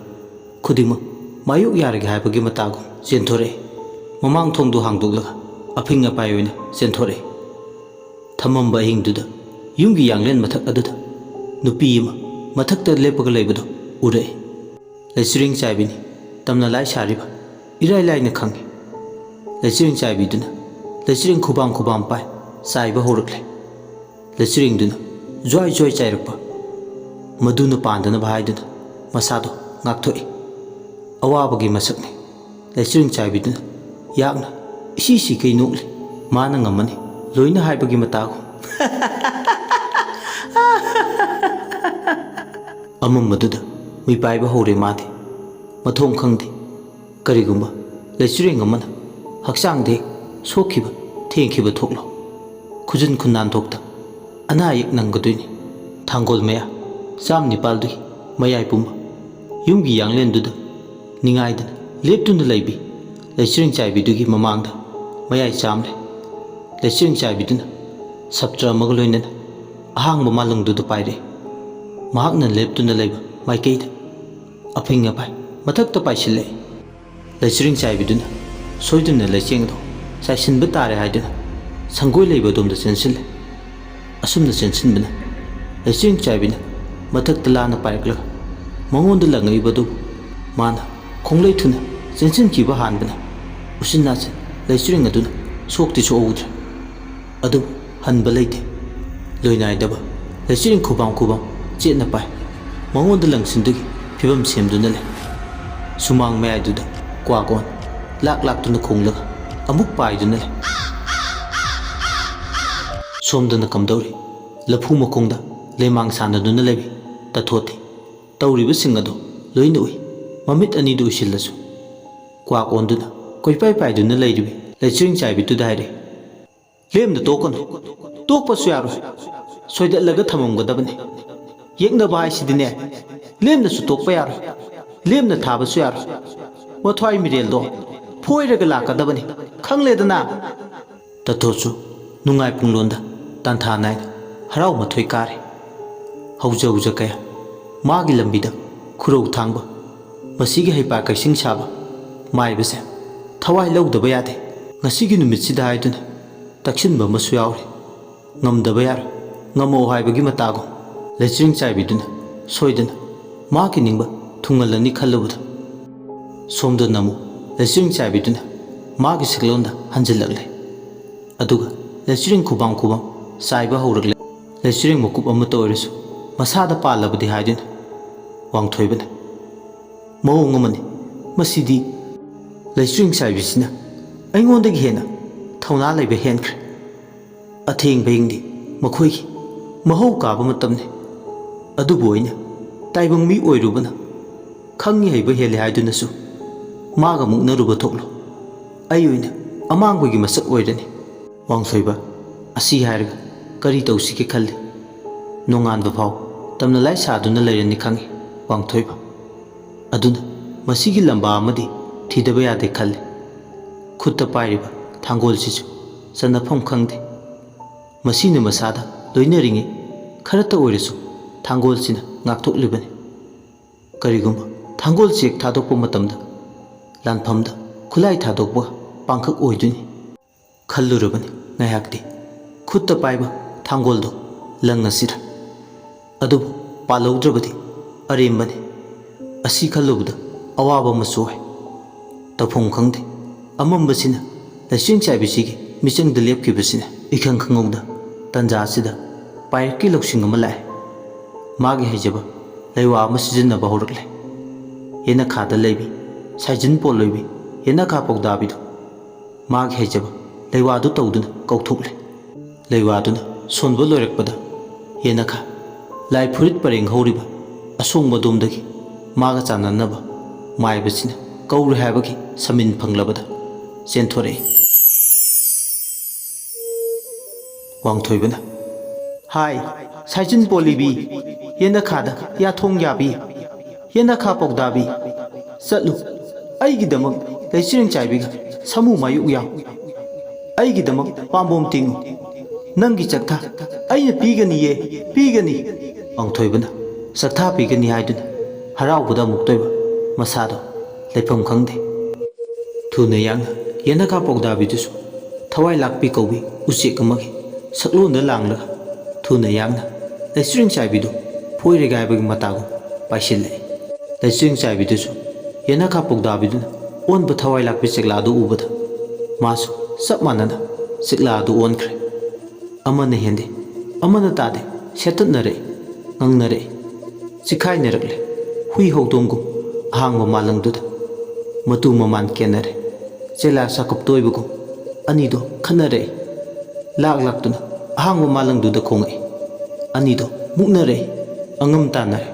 ꯈꯨꯗꯤꯡꯃꯛ ꯃꯥꯌꯣꯛ ꯌꯥꯔꯒꯦ ꯍꯥꯏꯕꯒꯤ ꯃꯇꯥꯒꯨꯝ ꯆꯦꯟꯊꯣꯔꯛꯏ꯫ ꯃꯃꯥꯡ ꯊꯣꯡꯗꯨ ꯍꯥꯡꯗꯣꯛꯂꯒ ꯑꯐꯤꯡ ꯑꯄꯥꯏ ꯑꯣꯏꯅ ꯆꯦꯟꯊꯣꯔꯛꯏ꯫ ꯊꯃꯝꯕ ꯑꯍꯤꯡꯗꯨꯗ ꯌꯨꯝꯒꯤ ꯌꯥꯡꯂꯦꯟ ꯃꯊꯛ ꯑꯗꯨꯗ ꯅꯨꯄꯤ ꯑꯃ ꯃꯊꯛꯇ ꯂꯦꯞꯄꯒ ꯂꯩꯕꯗꯨ ꯎꯔꯛꯏ꯫ ꯂꯩꯆꯤꯔꯦꯡ ꯆꯥꯏꯕꯤꯅꯤ ꯇꯝꯅ ꯂꯥꯏ ꯁꯥꯔꯤꯕ ꯏꯔꯥꯏ ꯂꯥꯏꯅ ꯈꯪꯏ꯫ ꯂꯩꯆꯤꯔꯦꯡ ꯆꯥꯏꯕꯤꯗꯨꯅ ꯂꯩꯆꯤꯔꯦꯡ ꯈꯨꯕꯥꯝ ꯈꯨꯕꯥꯝ ꯄꯥꯏ ꯆꯥꯏꯕ ꯍꯧꯔꯛꯂꯦ꯫ ꯂꯩꯆꯤꯔꯦꯡꯗꯨꯅ ꯖ꯭ꯋꯥꯏ ꯖ꯭ꯋꯥꯏ ꯆꯥꯏꯔꯛꯄ ꯃꯗꯨꯅ ꯄꯥꯟꯗꯅꯕ ꯍꯥꯏꯗꯨꯅ ꯃꯁꯥꯗꯣ ꯉꯥꯛꯊꯣꯛꯏ꯫ ꯑꯋꯥꯕꯒꯤ ꯃꯁꯛꯅꯤ꯫ ꯂꯩꯆꯤꯔꯦꯡ ꯆꯥꯏꯕꯤꯗꯨꯅ ꯌꯥꯛꯅ ꯏꯁꯤ ꯁꯤꯈꯩ ꯅꯣꯛꯂꯤ꯫ ꯃꯥꯅ ꯉꯝꯃꯅꯤ ꯂꯣꯏꯅ ꯍꯥꯏꯕꯒꯤ ꯃꯇꯥꯒꯨꯝ꯫ ꯑꯃꯝꯕꯗꯨꯗ ꯃꯤꯄꯥꯏꯕ ꯍꯧꯔꯦ ꯃꯥꯗꯤ꯫ ꯃꯊꯣꯡ ꯈꯪꯗꯦ꯫ ꯀꯔꯤꯒꯨꯝꯕ ꯂꯩꯆꯤꯔꯦꯡ ꯑꯃꯅ ꯍꯛꯆꯥꯡꯗ ꯍꯦꯛ ꯁꯣꯛꯈꯤꯕ, ꯊꯦꯡꯈꯤꯕ ꯊꯣꯛꯂꯣ꯫ ꯈꯨꯖꯤꯟ ꯈꯨꯅꯥꯟꯊꯣꯛꯇ ꯑꯅꯥ ꯑꯌꯦꯛ ꯅꯪꯒꯗꯣꯏꯅꯤ꯫ ꯊꯥꯡꯒꯣꯜ ꯃꯌꯥ ꯆꯥꯝ ꯅꯤꯄꯥꯜꯗꯨꯒꯤ ꯃꯌꯥꯏ ꯄꯨꯝꯕ ꯌꯨꯝꯒꯤ ꯌꯥꯡꯂꯦꯟꯗꯨꯗ ꯅꯤꯡꯉꯥꯏꯗꯅ ꯂꯦꯞꯇꯨꯅ ꯂꯩꯕꯤ ꯂꯩꯆꯤꯔꯤꯡ ꯆꯥꯏꯕꯤꯗꯨꯒꯤ ꯃꯃꯥꯡꯗ ꯃꯌꯥꯏ ꯆꯥꯝꯂꯦ꯫ ꯂꯩꯆꯤꯔꯤꯡ ꯆꯥꯏꯕꯤꯗꯨꯅ ꯁꯞꯇ꯭ꯔ ꯑꯃꯒ ꯂꯣꯏꯅꯅ ꯑꯍꯥꯡꯕ ꯃꯥꯂꯪꯗꯨꯗ ꯄꯥꯏꯔꯦ꯫ ꯃꯍꯥꯛꯅ ꯂꯦꯞꯇꯨꯅ ꯂꯩꯕ ꯃꯥꯏꯀꯩꯗ ꯑꯐꯤꯡ ꯑꯐꯥꯏ ꯃꯊꯛꯇ ꯄꯥꯏꯁꯤꯜꯂꯛꯏ꯫ ꯂꯩꯆꯤꯔꯤꯡ ꯆꯥꯏꯕꯤꯗꯨꯅ ꯁꯣꯏꯗꯨꯅ ꯂꯩꯆꯦꯡ ꯑꯗꯨ ꯆꯥꯏꯁꯤꯟꯕ ꯇꯥꯔꯦ ꯍꯥꯏꯗꯨꯅ ꯁꯪꯒꯣꯏ ꯂꯩꯕ ꯑꯗꯣꯝꯗ ꯆꯦꯟꯁꯤꯜꯂꯦ꯫ ꯑꯁꯨꯝꯅ ꯆꯦꯟꯁꯤꯟꯕꯅ ꯂꯩꯆꯤꯔꯤꯡ ꯆꯥꯏꯕꯤꯅ ꯃꯊꯛꯇ ꯂꯥꯟꯅ ꯄꯥꯏꯔꯛꯂꯒ ꯃꯉꯣꯟꯗ ꯂꯪꯉꯛꯏꯕ ꯑꯗꯨꯕꯨ ꯃꯥꯅ ꯈꯣꯡꯂꯩ ꯊꯨꯅ ꯆꯦꯟꯁꯤꯟꯈꯤꯕ ꯍꯥꯟꯕꯅ ꯎꯆꯤꯟ ꯅꯥꯆꯤꯟ ꯂꯩꯆꯤꯔꯤꯡ ꯑꯗꯨꯅ ꯁꯣꯛꯇꯤ ꯁꯣꯛꯍꯧꯗ꯭ꯔꯦ꯫ ꯑꯗꯨꯕꯨ ꯍꯟꯕ ꯂꯩꯇꯦ꯫ ꯂꯣꯏꯅꯥꯏꯗꯕ ꯂꯩꯆꯤꯔꯤꯡ ꯈꯨꯕꯥꯝ ꯈꯨꯕꯥꯝ ꯆꯦꯠꯅ ꯄꯥꯏ꯫ ꯃꯉꯣꯟꯗ ꯂꯪꯁꯤꯟꯗꯨꯒꯤ ꯐꯤꯕꯝ ꯁꯦꯝꯗꯨꯅ ꯂꯩ꯫ ꯁꯨꯃꯥꯡ ꯃꯌꯥꯏꯗꯨꯗ ꯀ꯭ꯋꯥꯛ ꯑꯣꯟ ꯂꯥꯛ ꯂꯥꯛꯇꯨꯅ ꯈꯣꯡꯂꯒ ꯑꯃꯨꯛ ꯄꯥꯏꯗꯨꯅ ꯂꯩ꯫ ꯁꯣꯝꯗꯅ ꯀꯝꯗꯧꯔꯤ? ꯂꯐꯨ ꯃꯈꯣꯡꯗ ꯂꯩꯃꯥꯡ ꯁꯥꯟꯅꯗꯨꯅ ꯂꯩꯕꯤ ꯇꯥꯊꯣꯠꯇꯤ ꯇꯧꯔꯤꯕꯁꯤꯡ ꯑꯗꯨ ꯂꯣꯏꯅ ꯎꯏ꯫ ꯃꯃꯤꯠ ꯑꯅꯤꯗꯨ ꯎꯏꯁꯤꯜꯂꯁꯨ ꯀ꯭ꯋꯥꯛ ꯑꯣꯟꯗꯨꯅ ꯀꯣꯏꯄꯥꯏ ꯄꯥꯏꯗꯨꯅ ꯂꯩꯔꯤꯕꯤ ꯂꯩꯆꯤꯔꯤꯡ ꯆꯥꯏꯕꯤꯗꯨꯗ ꯍꯥꯏꯔꯦ, "ꯂꯦꯝꯅ ꯇꯣꯛꯀꯅꯨ꯫ ꯇꯣꯛꯄꯁꯨ ꯌꯥꯔꯣꯏ꯫ ꯁꯣꯏꯗꯠꯂꯒ ꯊꯝꯃꯝꯒꯗꯕꯅꯤ꯫ ꯌꯦꯛꯅꯕ ꯍꯥꯏꯁꯤꯗꯤꯅꯦ, ꯂꯦꯝꯅꯁꯨ ꯇꯣꯛꯄ ꯌꯥꯔꯣꯏ꯫ ꯂꯦꯝꯅ ꯊꯥꯕꯁꯨ ꯌꯥꯔꯣꯏ꯫ ꯃꯊ꯭ꯋꯥꯏ ꯃꯤꯔꯦꯜꯗꯣ ꯐꯣꯏꯔꯒ ꯂꯥꯛꯀꯗꯕꯅꯤ꯫ ꯈꯪꯂꯦꯗꯅ?" ꯇꯥꯊꯣꯠꯁꯨ ꯅꯨꯡꯉꯥꯏ ꯄꯨꯡꯂꯣꯟꯗ ꯇꯥꯟꯊꯥ ꯅꯥꯏꯅ ꯍꯔꯥꯎ ꯃꯊꯣꯏ ꯀꯥꯔꯦ꯫ ꯍꯧꯖ ꯍꯧꯖ ꯀꯌꯥ ꯃꯥꯒꯤ ꯂꯝꯕꯤꯗ ꯈꯨꯔꯧ ꯊꯥꯡꯕ, ꯃꯁꯤꯒꯤ ꯍꯩꯄꯥ ꯀꯩꯁꯤꯡ ꯁꯥꯕ ꯃꯥꯏꯕꯁꯦ ꯊꯋꯥꯏ ꯂꯧꯗꯕ ꯌꯥꯗꯦ꯫ ꯉꯁꯤꯒꯤ ꯅꯨꯃꯤꯠꯁꯤꯗ ꯍꯥꯏꯗꯨꯅ ꯇꯛꯁꯤꯟꯕ ꯑꯃꯁꯨ ꯌꯥꯎꯔꯤ꯫ ꯉꯝꯗꯕ ꯌꯥꯔꯣꯏ꯫ ꯉꯝꯃꯛꯑꯣ ꯍꯥꯏꯕꯒꯤ ꯃꯇꯥꯒꯨꯝ ꯂꯩꯆꯤꯔꯤꯡ ꯆꯥꯏꯕꯤꯗꯨꯅ ꯁꯣꯏꯗꯅ ꯃꯥꯒꯤ ꯅꯤꯡꯕ ꯊꯨꯡꯍꯜꯂꯅꯤ ꯈꯜꯂꯨꯕꯗ, ꯁꯣꯝꯗꯅ ꯑꯃꯨꯛ ꯂꯩꯆꯤꯔꯤꯡ ꯆꯥꯏꯕꯤꯗꯨꯅ ꯃꯥꯒꯤ ꯁꯛꯂꯣꯟꯗ ꯍꯟꯖꯤꯜꯂꯛꯂꯦ꯫ ꯑꯗꯨꯒ ꯂꯩꯆꯤꯔꯤꯡ ꯈꯨꯕꯥꯝ ꯈꯨꯕꯥꯝ ꯆꯥꯏꯕ ꯍꯧꯔꯛꯂꯦ꯫ ꯂꯩꯆꯤꯔꯤꯡ ꯃꯀꯨꯞ ꯑꯃꯠꯇ ꯑꯣꯏꯔꯁꯨ ꯃꯁꯥꯗ ꯄꯥꯜꯂꯕꯗꯤ ꯍꯥꯏꯗꯨꯅ ꯋꯥꯡꯊꯣꯏꯕꯅ, "ꯃꯑꯣꯡ ꯑꯃꯅꯤ꯫ ꯃꯁꯤꯗꯤ ꯂꯩꯆꯤꯔꯤꯡ ꯆꯥꯏꯕꯤꯁꯤꯅ ꯑꯩꯉꯣꯟꯗꯒꯤ ꯍꯦꯟꯅ ꯊꯧꯅꯥ ꯂꯩꯕ ꯍꯦꯟꯈ꯭ꯔꯦ꯫ ꯑꯊꯦꯡꯕ ꯍꯤꯡꯗꯤ ꯃꯈꯣꯏꯒꯤ ꯃꯍꯧ ꯀꯥꯕ ꯃꯇꯝꯅꯤ꯫ ꯑꯗꯨꯕꯨ ꯑꯩꯅ ꯇꯥꯏꯕꯪ ꯃꯤ ꯑꯣꯏꯔꯨꯕꯅ ꯈꯪꯉꯤ ꯍꯩꯕ ꯍꯦꯜꯂꯤ ꯍꯥꯏꯗꯨꯅꯁꯨ ꯃꯥꯒ ꯃꯨꯛꯅꯔꯨꯕ ꯊꯣꯛꯂꯣ꯫ ꯑꯩ ꯑꯣꯏꯅ ꯑꯃꯥꯡꯕꯒꯤ ꯃꯁꯛ ꯑꯣꯏꯔꯅꯤ꯫" ꯋꯥꯡꯊꯣꯏꯕ ꯑꯁꯤ ꯍꯥꯏꯔꯒ ꯀꯔꯤ ꯇꯧꯁꯤꯒꯦ ꯈꯜꯂꯤ꯫ ꯅꯣꯡꯉꯥꯟꯕ ꯐꯥꯎ ꯇꯝꯅ ꯂꯥꯏ ꯁꯥꯗꯨꯅ ꯂꯩꯔꯅꯤ ꯈꯪꯉꯤ꯫ ꯋꯥꯡꯊꯣꯏꯕ ꯑꯗꯨꯅ ꯃꯁꯤꯒꯤ ꯂꯝꯕꯥ ꯑꯃꯗꯤ ꯊꯤꯗꯕ ꯌꯥꯗꯦ ꯈꯜꯂꯤ꯫ ꯈꯨꯠꯇ ꯄꯥꯏꯔꯤꯕ ꯊꯥꯡꯒꯣꯜꯁꯤꯁꯨ ꯆꯟꯅꯐꯝ ꯈꯪꯗꯦ꯫ ꯃꯁꯤꯅ ꯃꯁꯥꯗ ꯂꯣꯏꯅꯔꯤꯉꯩ ꯈꯔꯇ ꯑꯣꯏꯔꯁꯨ ꯊꯥꯡꯒꯣꯜꯁꯤꯅ ꯉꯥꯛꯊꯣꯛꯂꯤꯕꯅꯤ꯫ ꯀꯔꯤꯒꯨꯝꯕ ꯊꯥꯡꯒꯣꯜ ꯆꯦꯛ ꯊꯥꯗꯣꯛꯄ ꯃꯇꯝꯗ ꯂꯥꯟꯐꯝꯗ ꯈꯨꯠꯂꯥꯏ ꯊꯥꯗꯣꯛꯄ ꯄꯥꯡꯈꯛ ꯑꯣꯏꯗꯣꯏꯅꯤ ꯈꯜꯂꯨꯔꯕꯅꯤ ꯉꯥꯏꯍꯥꯛꯇꯤ꯫ ꯈꯨꯠꯇ ꯄꯥꯏꯕ ꯊꯥꯡꯒꯣꯜꯗꯨ ꯂꯪꯉꯁꯤꯔ? ꯑꯗꯨꯕꯨ ꯄꯥꯜꯍꯧꯗ꯭ꯔꯕꯗꯤ ꯑꯔꯦꯝꯕꯅꯤ꯫ ꯑꯁꯤ ꯈꯜꯂꯨꯕꯗ ꯑꯋꯥꯕ ꯑꯃꯁꯨ ꯑꯣꯏ꯫ ꯇꯧꯐꯝ ꯈꯪꯗꯦ꯫ ꯑꯃꯝꯕꯁꯤꯅ ꯂꯩꯆꯤꯡ ꯆꯥꯏꯕꯤꯁꯤꯒꯤ ꯃꯤꯆꯪꯗ ꯂꯦꯞꯈꯤꯕꯁꯤꯅ ꯏꯈꯪ ꯈꯪꯍꯧꯗ ꯇꯟꯖꯥ ꯑꯁꯤꯗ ꯄꯥꯏꯔꯛꯀꯤ ꯂꯧꯁꯤꯡ ꯑꯃ ꯂꯥꯛꯑꯦ꯫ ꯃꯥꯒꯤ ꯍꯩꯖꯕ ꯂꯩꯋꯥ ꯑꯃ ꯁꯤꯖꯤꯟꯅꯕ ꯍꯧꯔꯛꯂꯦ꯫ ꯌꯦꯅꯈꯥꯗ ꯂꯩꯕꯤ ꯁꯥꯏꯖꯤꯟ ꯄꯣꯠꯂꯣꯏꯕꯤ ꯌꯦꯅꯈꯥ ꯄꯧꯗꯥꯕꯤꯗꯨ ꯃꯥꯒꯤ ꯍꯩꯖꯕ ꯂꯩꯋꯥꯗꯨ ꯇꯧꯗꯨꯅ ꯀꯧꯊꯣꯛꯂꯦ꯫ ꯂꯩꯋꯥꯗꯨꯅ ꯁꯣꯟꯕ ꯂꯣꯏꯔꯛꯄꯗ ꯌꯦꯅꯈꯥ ꯂꯥꯏ ꯐꯨꯔꯤꯠ ꯄꯔꯦꯡ ꯍꯧꯔꯤꯕ ꯑꯁꯣꯡꯕ ꯑꯗꯣꯝꯗꯒꯤ ꯃꯥꯒ ꯆꯥꯟꯅꯅꯕ ꯃꯥꯏꯕꯁꯤꯅ ꯀꯧꯔꯦ ꯍꯥꯏꯕꯒꯤ ꯁꯃꯤꯟ ꯐꯪꯂꯕꯗ ꯆꯦꯟꯊꯣꯔꯛꯏ꯫ ꯋꯥꯡꯊꯣꯏꯕꯅ, "ꯍꯥꯏ, ꯁꯥꯏꯖꯤꯟ ꯄꯣꯂꯤꯕꯤ, ꯌꯦꯅꯈꯥꯗ ꯌꯥꯊꯣꯡ ꯌꯥꯕꯤ, ꯌꯦꯅꯈꯥ ꯄꯧꯗꯥꯕꯤ, ꯆꯠꯂꯨ, ꯑꯩꯒꯤꯗꯃꯛ ꯂꯩꯆꯤꯔꯦꯡ ꯆꯥꯏꯕꯤꯒ ꯁꯥꯃꯨ ꯃꯥꯌꯣꯛ ꯌꯥꯎ꯫ ꯑꯩꯒꯤꯗꯃꯛ ꯄꯥꯝꯕꯣꯝ ꯇꯤꯡꯉꯨ꯫ ꯅꯪꯒꯤ ꯆꯥꯛꯊꯥ ꯑꯩꯅ ꯄꯤꯒꯅꯤꯌꯦ, ꯄꯤꯒꯅꯤ!" ꯋꯥꯡꯊꯣꯏꯕꯅ ꯆꯥꯛꯊꯥ ꯄꯤꯒꯅꯤ ꯍꯥꯏꯗꯨꯅ ꯍꯔꯥꯎꯕꯗ ꯑꯃꯨꯛꯇꯣꯏꯕ ꯃꯁꯥꯗꯣ ꯂꯩꯐꯝ ꯈꯪꯗꯦ꯫ ꯊꯨꯅ ꯌꯥꯡꯅ ꯌꯦꯅꯈꯥ ꯄꯧꯗꯥꯕꯤꯗꯨꯁꯨ ꯊꯋꯥꯏ ꯂꯥꯛꯄꯤ ꯀꯧꯕꯤ ꯎꯆꯦꯛ ꯑꯃꯒꯤ ꯁꯛꯂꯣꯟꯗ ꯂꯥꯡꯂꯒ ꯊꯨꯅ ꯌꯥꯡꯅ ꯂꯩꯆꯤꯔꯦꯡ ꯆꯥꯏꯕꯤꯗꯨ ꯐꯣꯏꯔꯒ ꯍꯥꯏꯕꯒꯤ ꯃꯇꯥꯒꯨꯝ ꯄꯥꯏꯁꯤꯜꯂꯛꯏ꯫ ꯂꯩꯆꯤꯔꯦꯡ ꯆꯥꯏꯕꯤꯗꯨꯁꯨ ꯌꯦꯅꯈꯥ ꯄꯧꯗꯥꯕꯤꯗꯨꯅ ꯑꯣꯟꯕ ꯊꯋꯥꯏ ꯂꯥꯛꯄꯤ ꯆꯦꯛꯂꯥꯗꯨ ꯎꯕꯗ ꯃꯥꯁꯨ ꯆꯞ ꯃꯥꯟꯅꯅ ꯆꯦꯛꯂꯥꯗꯨ ꯑꯣꯟꯈ꯭ꯔꯦ꯫ ꯑꯃꯅ ꯍꯦꯟꯗꯦ, ꯑꯃꯅ ꯇꯥꯗꯦ, ꯁꯦꯠꯇꯠꯅꯔꯛꯏ, ꯉꯪꯅꯔꯛꯏ, ꯆꯤꯈꯥꯏꯅꯔꯛꯂꯦ꯫ ꯍꯨꯏ ꯍꯧꯗꯣꯡꯒꯨꯝ ꯑꯍꯥꯡꯕ ꯃꯥꯂꯪꯗꯨꯗ ꯃꯇꯨ ꯃꯃꯥꯟ ꯀꯦꯟꯅꯔꯦ꯫ ꯆꯦꯂꯥ ꯆꯥꯀꯨꯞꯇ ꯑꯣꯏꯕꯒꯨꯝ ꯑꯅꯤꯗꯣ ꯈꯠꯅꯔꯛꯏ꯫ ꯂꯥꯛ ꯂꯥꯛꯇꯨꯅ ꯑꯍꯥꯡꯕ ꯃꯥꯂꯪꯗꯨꯗ ꯈꯣꯡꯉꯛꯏ꯫ ꯑꯅꯤꯗꯣ ꯃꯨꯛꯅꯔꯛꯏ, ꯑꯉꯝ ꯇꯥꯟꯅꯔꯦ꯫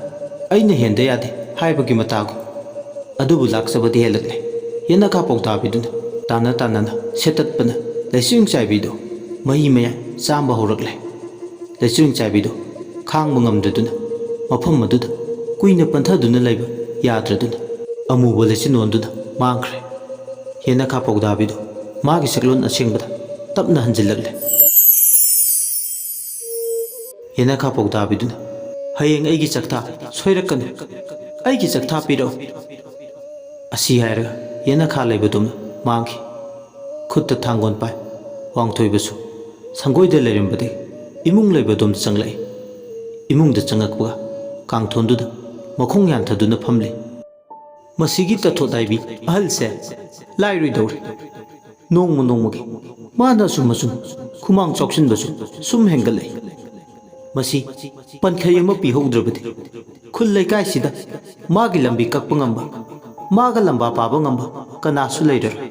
ꯑꯩꯅ ꯍꯦꯟꯗ ꯌꯥꯗꯦ ꯍꯥꯏꯕꯒꯤ ꯃꯇꯥꯒꯨꯝ꯫ ꯑꯗꯨꯕꯨ ꯂꯥꯛꯆꯕꯗꯤ ꯍꯦꯜꯂꯛꯂꯦ꯫ ꯌꯦꯅꯈꯥ ꯄꯧꯗꯥꯕꯤꯗꯨꯅ ꯇꯥꯟꯅ ꯇꯥꯟꯅꯅ ꯁꯦꯠꯇꯠꯄꯅ ꯂꯩꯆꯤꯔꯦꯡ ꯆꯥꯏꯕꯤꯗꯣ ꯃꯍꯤ ꯃꯌꯥꯏ ꯆꯥꯝꯕ ꯍꯧꯔꯛꯂꯦ꯫ ꯂꯩꯆꯤꯔꯦꯡ ꯆꯥꯏꯕꯤꯗꯨ ꯈꯥꯡꯕ ꯉꯝꯗꯗꯨꯅ ꯃꯐꯝ ꯑꯗꯨꯗ ꯀꯨꯏꯅ ꯄꯟꯊꯗꯨꯅ ꯂꯩꯕ ꯌꯥꯗ꯭ꯔꯗꯨꯅ ꯑꯃꯨꯕ ꯂꯩꯆꯤꯟ ꯑꯣꯟꯗꯨꯅ ꯃꯥꯡꯈ꯭ꯔꯦ꯫ ꯌꯦꯅꯈꯥ ꯄꯧꯗꯥꯕꯤꯗꯨ ꯃꯥꯒꯤ ꯁꯛꯂꯣꯟ ꯑꯁꯦꯡꯕꯗ ꯇꯞꯅ ꯍꯟꯖꯤꯜꯂꯛꯂꯦ꯫ ꯌꯦꯅꯈꯥ ꯄꯧꯗꯥꯕꯤꯗꯨꯅ, "ꯍꯌꯦꯡ ꯑꯩꯒꯤ ꯆꯥꯛꯊꯥ ꯁꯣꯏꯔꯛꯀꯅꯨ, ꯑꯩꯒꯤ ꯆꯥꯛꯊꯥ ꯄꯤꯔꯛꯎ" ꯑꯁꯤ ꯍꯥꯏꯔꯒ ꯌꯦꯅꯈꯥ ꯂꯩꯕꯗꯨꯝꯅ ꯃꯥꯡꯈꯤ꯫ ꯈꯨꯠꯇ ꯊꯥꯡꯒꯣꯟ ꯄꯥꯏ ꯋꯥꯡꯊꯣꯏꯕꯁꯨ ꯁꯪꯒꯣꯏꯗ ꯂꯩꯔꯝꯕꯗꯒꯤ ꯏꯃꯨꯡ ꯂꯩꯕꯗꯣꯝꯗ ꯆꯪꯂꯛꯏ꯫ ꯏꯃꯨꯡꯗ ꯆꯪꯉꯛꯄꯒ ꯀꯥꯡꯊꯣꯟꯗꯨꯗ ꯃꯈꯣꯡ ꯌꯥꯟꯊꯗꯨꯅ ꯐꯝꯂꯤ꯫ ꯃꯁꯤꯒꯤ ꯇꯊꯣꯠ ꯍꯥꯏꯕꯤ ꯑꯍꯜꯁꯦ ꯂꯥꯏꯔꯣꯏꯗꯧꯔꯦ꯫ ꯅꯣꯡꯃ ꯅꯣꯡꯃꯒꯤ ꯃꯥꯅ ꯑꯁꯨꯝ ꯑꯁꯨꯝ ꯈꯨꯃꯥꯡ ꯆꯥꯎꯁꯤꯟꯕꯁꯨ ꯁꯨꯝ ꯍꯦꯟꯒꯠꯂꯛꯏ꯫ ꯃꯁꯤ ꯄꯟꯈꯩ ꯑꯃ ꯄꯤꯍꯧꯗ꯭ꯔꯕꯗꯤ ꯈꯨꯜ ꯂꯩꯀꯥꯏꯁꯤꯗ ꯃꯥꯒꯤ ꯂꯝꯕꯤ ꯀꯛꯄ ꯉꯝꯕ, ꯃꯥꯒ ꯂꯝꯕꯥ ꯄꯥꯕ ꯉꯝꯕ ꯀꯅꯥꯁꯨ ꯂꯩꯔꯔꯣꯏ꯫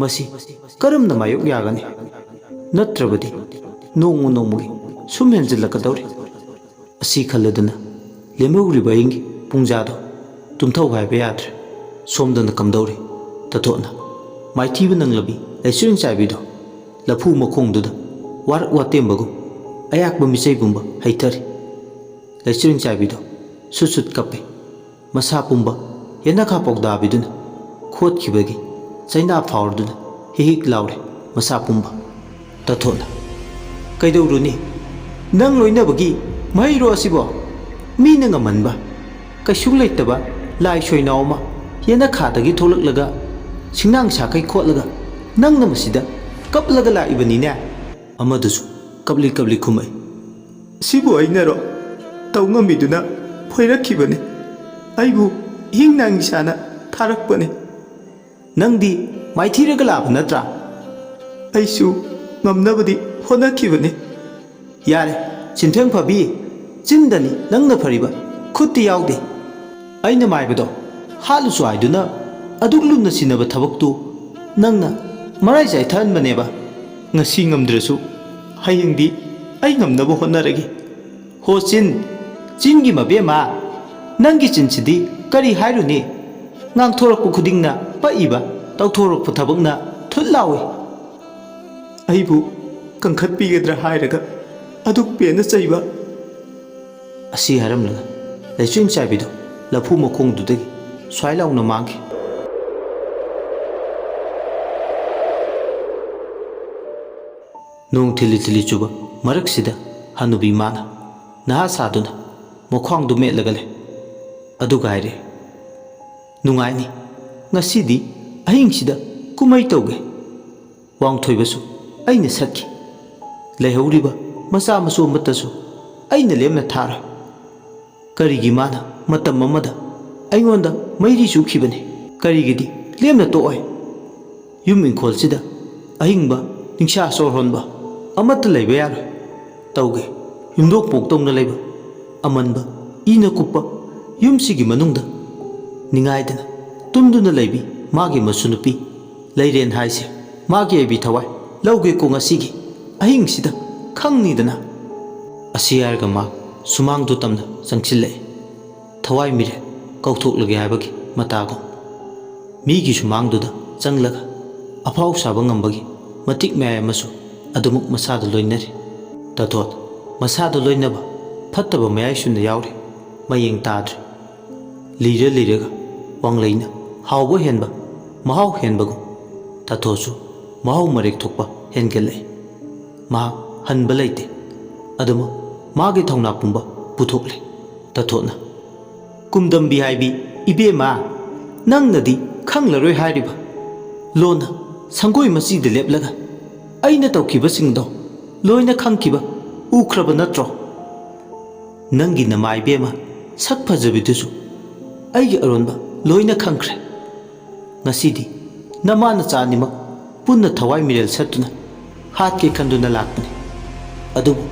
ꯃꯁꯤ ꯀꯔꯝꯅ ꯃꯥꯌꯣꯛ ꯌꯥꯒꯅꯤ? ꯅꯠꯇ꯭ꯔꯕꯗꯤ ꯅꯣꯡꯃ ꯅꯣꯡꯃꯒꯤ ꯁꯨꯝ ꯍꯦꯟꯖꯤꯜꯂꯛꯀꯗꯧꯔꯤ꯫ ꯑꯁꯤ ꯈꯜꯂꯗꯨꯅ ꯂꯦꯝꯍꯧꯔꯤꯕ ꯑꯍꯤꯡꯒꯤ ꯄꯨꯡꯖꯥꯗꯣ ꯇꯨꯝꯊꯧ ꯍꯥꯏꯕ ꯌꯥꯗ꯭ꯔꯦ꯫ ꯁꯣꯝꯗꯅ ꯀꯝꯗꯧꯔꯤ? ꯇꯊꯣꯠꯅ ꯃꯥꯏꯊꯤꯕ ꯅꯪꯂꯕꯤ ꯂꯩꯆꯤꯜ ꯆꯥꯏꯕꯤꯗꯣ ꯂꯐꯨ ꯃꯈꯣꯡꯗꯨꯗ ꯋꯥꯔꯛ ꯋꯥꯇꯦꯝꯕꯒꯨꯝ ꯑꯌꯥꯛꯄ ꯃꯤꯆꯩ ꯄꯨꯝꯕ ꯍꯩꯊꯔꯤ꯫ ꯂꯩꯆꯤꯜ ꯆꯥꯏꯕꯤꯗꯣ ꯁꯨꯠ ꯁꯨꯠ ꯀꯞꯄꯤ꯫ ꯃꯁꯥ ꯄꯨꯝꯕ ꯌꯦꯅꯈꯥ ꯄꯧꯗꯥꯕꯤꯗꯨꯅ ꯈꯣꯠꯈꯤꯕꯒꯤ ꯆꯩꯅꯥ ꯐꯥꯎꯔꯗꯨꯅ ꯍꯤꯛ ꯍꯤꯛ ꯂꯥꯎꯔꯦ ꯃꯁꯥ ꯄꯨꯝꯕ꯫ ꯇꯊꯣꯠꯅ, "ꯀꯩꯗꯧꯔꯨꯅꯤ? ꯅꯪ ꯂꯣꯏꯅꯕꯒꯤ ꯃꯍꯩꯔꯣ ꯑꯁꯤꯕꯣ? ꯃꯤꯅ ꯉꯝꯍꯟꯕ ꯀꯩꯁꯨ ꯂꯩꯇꯕ ꯂꯥꯏ ꯁꯣꯏꯅꯥꯎ ꯑꯃ ꯌꯦꯅꯈꯥꯗꯒꯤ ꯊꯣꯛꯂꯛꯂꯒ ꯁꯤꯡꯅꯥꯡ ꯁꯥꯈꯩ ꯈꯣꯠꯂꯒ ꯅꯪꯅ ꯃꯁꯤꯗ ꯀꯞꯂꯒ ꯂꯥꯛꯏꯕꯅꯤꯅꯦ?" ꯑꯃꯗꯨꯁꯨ ꯀꯞꯂꯤ ꯀꯞꯂꯤ ꯈꯨꯝꯃꯛꯏ꯫ "ꯁꯤꯕꯨ ꯑꯩꯅꯔꯣ? ꯇꯧ ꯉꯝꯃꯤꯗꯨꯅ ꯐꯣꯏꯔꯛꯈꯤꯕꯅꯤ꯫ ꯑꯩꯕꯨ ꯏꯍꯤꯡ ꯅꯥꯡꯁꯥꯅ ꯊꯥꯔꯛꯄꯅꯤ꯫ ꯅꯪꯗꯤ ꯃꯥꯏꯊꯤꯔꯒ ꯂꯥꯛꯄ ꯅꯠꯇ꯭ꯔꯥ?" "ꯑꯩꯁꯨ ꯉꯝꯅꯕꯗꯤ ꯍꯣꯠꯅꯈꯤꯕꯅꯤ꯫" "ꯌꯥꯔꯦ, ꯆꯤꯟꯊꯦꯡ ꯐꯕꯤ, ꯆꯤꯟꯗꯅꯤ ꯅꯪꯅ ꯐꯔꯤꯕ, ꯈꯨꯠꯇꯤ ꯌꯥꯎꯗꯦ꯫ ꯑꯩꯅ ꯃꯥꯏꯕꯗꯣ ꯍꯥꯠꯂꯨꯁꯨ ꯍꯥꯏꯗꯨꯅ ꯑꯗꯨꯛ ꯂꯨꯝꯅ ꯁꯤꯟꯅꯕ ꯊꯕꯛꯇꯨ ꯅꯪꯅ ꯃꯔꯥꯏ ꯆꯥꯏꯊꯍꯟꯕꯅꯦꯕ꯫ ꯉꯁꯤ ꯉꯝꯗ꯭ꯔꯁꯨ ꯍꯌꯦꯡꯗꯤ ꯑꯩ ꯉꯝꯅꯕ ꯍꯣꯠꯅꯔꯒꯦ꯫" "ꯍꯣ ꯆꯤꯟ, ꯆꯤꯟꯒꯤ ꯃꯕꯦꯝꯃ, ꯅꯪꯒꯤ ꯆꯤꯟꯁꯤꯗꯤ ꯀꯔꯤ ꯍꯥꯏꯔꯨꯅꯤ? ꯉꯥꯡꯊꯣꯔꯛꯄ ꯈꯨꯗꯤꯡꯅ ꯄꯛꯏꯕ, ꯇꯧꯊꯣꯔꯛꯄ ꯊꯕꯛꯅ ꯊꯨꯠ ꯂꯥꯎꯏ꯫ ꯑꯩꯕꯨ ꯀꯟꯈꯠꯄꯤꯒꯗ꯭ꯔꯥ ꯍꯥꯏꯔꯒ ꯑꯗꯨꯛ ꯄꯦꯟꯅ ꯆꯩꯕ꯫" ꯑꯁꯤ ꯍꯥꯏꯔꯝꯂꯒ ꯂꯩꯆꯤꯟ ꯆꯥꯏꯕꯤꯗꯨ ꯂꯐꯨ ꯃꯈꯣꯡꯗꯨꯗꯒꯤ ꯁ꯭ꯋꯥꯏ ꯂꯥꯎꯅ ꯃꯥꯡꯈꯤ꯫ ꯅꯣꯡ ꯊꯤꯂꯤ ꯊꯤꯂꯤ ꯆꯨꯕ ꯃꯔꯛꯁꯤꯗ ꯍꯅꯨꯕꯤ ꯃꯥꯅ ꯅꯍꯥ ꯁꯥꯗꯨꯅ ꯃꯈ꯭ꯋꯥꯡꯗꯨ ꯃꯦꯠꯂꯒ ꯂꯩ꯫ ꯑꯗꯨꯒ ꯍꯥꯏꯔꯦ, "ꯅꯨꯡꯉꯥꯏꯅꯤ, ꯉꯁꯤꯗꯤ ꯑꯍꯤꯡꯁꯤꯗ ꯀꯨꯝꯍꯩ ꯇꯧꯒꯦ꯫ ꯋꯥꯡꯊꯣꯏꯕꯁꯨ ꯑꯩꯅ ꯁꯛꯈꯤ꯫ ꯂꯩꯍꯧꯔꯤꯕ ꯃꯆꯥ ꯃꯁꯨ ꯑꯃꯠꯇꯁꯨ ꯑꯩꯅ ꯂꯦꯝꯅ ꯊꯥꯔꯣꯏ꯫ ꯀꯔꯤꯒꯤ ꯃꯥꯅ ꯃꯇꯝ ꯑꯃꯗ ꯑꯩꯉꯣꯟꯗ ꯃꯩꯔꯤ ꯆꯨꯈꯤꯕꯅꯤ? ꯀꯔꯤꯒꯤꯗꯤ ꯂꯦꯝꯅ ꯇꯣꯛꯑꯣꯏ? ꯌꯨꯝ ꯏꯪꯈꯣꯜꯁꯤꯗ ꯑꯍꯤꯡꯕ ꯅꯤꯡꯁꯥ ꯁꯣꯔ ꯍꯣꯟꯕ ꯑꯃꯠꯇ ꯂꯩꯕ ꯌꯥꯔꯣꯏ꯫ ꯇꯧꯒꯦ, ꯌꯨꯝꯗꯣꯡ ꯄꯣꯛꯇꯧꯅ ꯂꯩꯕ ꯑꯃꯟꯕ ꯏꯅ ꯀꯨꯞꯄ ꯌꯨꯝꯁꯤꯒꯤ ꯃꯅꯨꯡꯗ ꯅꯤꯡꯉꯥꯏꯗꯅ ꯇꯨꯝꯗꯨꯅ ꯂꯩꯕꯤ ꯃꯥꯒꯤ ꯃꯁꯨ ꯅꯨꯄꯤ ꯂꯩꯔꯦꯟ ꯍꯥꯏꯁꯦ꯫ ꯃꯥꯒꯤ ꯑꯩꯕꯤ ꯊꯋꯥꯏ ꯂꯧꯒꯦꯀꯣ ꯉꯁꯤꯒꯤ ꯑꯍꯤꯡꯁꯤꯗ, ꯈꯪꯅꯤꯗꯅ?" ꯑꯁꯤ ꯍꯥꯏꯔꯒ ꯃꯥ ꯁꯨꯃꯥꯡꯗꯨ ꯇꯝꯅ ꯆꯪꯁꯤꯜꯂꯛꯏ꯫ ꯊꯋꯥꯏ ꯃꯤꯔꯦꯜ ꯀꯧꯊꯣꯛꯂꯒꯦ ꯍꯥꯏꯕꯒꯤ ꯃꯇꯥꯒꯨꯝ꯫ ꯃꯤꯒꯤ ꯁꯨꯃꯥꯡꯗꯨꯗ ꯆꯪꯂꯒ ꯑꯐꯥꯎ ꯁꯥꯕ ꯉꯝꯕꯒꯤ ꯃꯇꯤꯛ ꯃꯌꯥꯏ ꯑꯃꯁꯨ ꯑꯗꯨꯃꯛ ꯃꯁꯥꯗ ꯂꯣꯏꯅꯔꯤ꯫ ꯇꯥꯊꯣꯠ ꯃꯁꯥꯗ ꯂꯣꯏꯅꯕ ꯐꯠꯇꯕ ꯃꯌꯥꯏꯁꯨꯅ ꯌꯥꯎꯔꯤ꯫ ꯃꯌꯦꯡ ꯇꯥꯗ꯭ꯔꯤ꯫ ꯂꯤꯔ ꯂꯤꯔꯒ ꯋꯥꯡꯂꯩꯅ ꯍꯥꯎꯕ ꯍꯦꯟꯕ, ꯃꯍꯥꯎ ꯍꯦꯟꯕꯒꯨꯝ ꯇꯥꯊꯣꯠꯁꯨ ꯃꯍꯥꯎ ꯃꯔꯦꯛ ꯊꯣꯛꯄ ꯍꯦꯟꯒꯠꯂꯛꯏ꯫ ꯃꯍꯥꯛ ꯍꯟꯕ ꯂꯩꯇꯦ꯫ ꯑꯗꯨꯃꯛ ꯃꯥꯒꯤ ꯊꯧꯅꯥ ꯄꯨꯝꯕ ꯄꯨꯊꯣꯛꯂꯦ꯫ ꯇꯥꯊꯣꯠꯅ, "ꯀꯨꯝꯗꯝꯕꯤ ꯍꯥꯏꯕꯤ ꯏꯕꯦꯝꯃ, ꯅꯪꯅꯗꯤ ꯈꯪꯂꯔꯣꯏ ꯍꯥꯏꯔꯤꯕ꯫ ꯂꯣꯟꯅ ꯁꯪꯒꯣꯏ ꯃꯆꯤꯗ ꯂꯦꯞꯂꯒ ꯑꯩꯅ ꯇꯧꯈꯤꯕꯁꯤꯡꯗꯣ ꯂꯣꯏꯅ ꯈꯪꯈꯤꯕ ꯎꯈ꯭ꯔꯕ ꯅꯠꯇ꯭ꯔꯣ? ꯅꯪꯒꯤ ꯅꯃꯥ ꯏꯕꯦꯝꯃ ꯁꯛ ꯐꯖꯕꯤꯗꯨꯁꯨ ꯑꯩꯒꯤ ꯑꯔꯣꯟꯕ ꯂꯣꯏꯅ ꯈꯪꯈ꯭ꯔꯦ꯫ ꯉꯁꯤꯗꯤ ꯅꯃꯥ ꯅꯆꯥ ꯑꯅꯤꯃꯛ ꯄꯨꯟꯅ ꯊꯋꯥꯏ ꯃꯤꯔꯦꯜ ꯁꯠꯇꯨꯅ ꯍꯥꯠꯀꯦ ꯈꯟꯗꯨꯅ ꯂꯥꯛꯄꯅꯤ꯫ ꯑꯗꯨꯕꯨ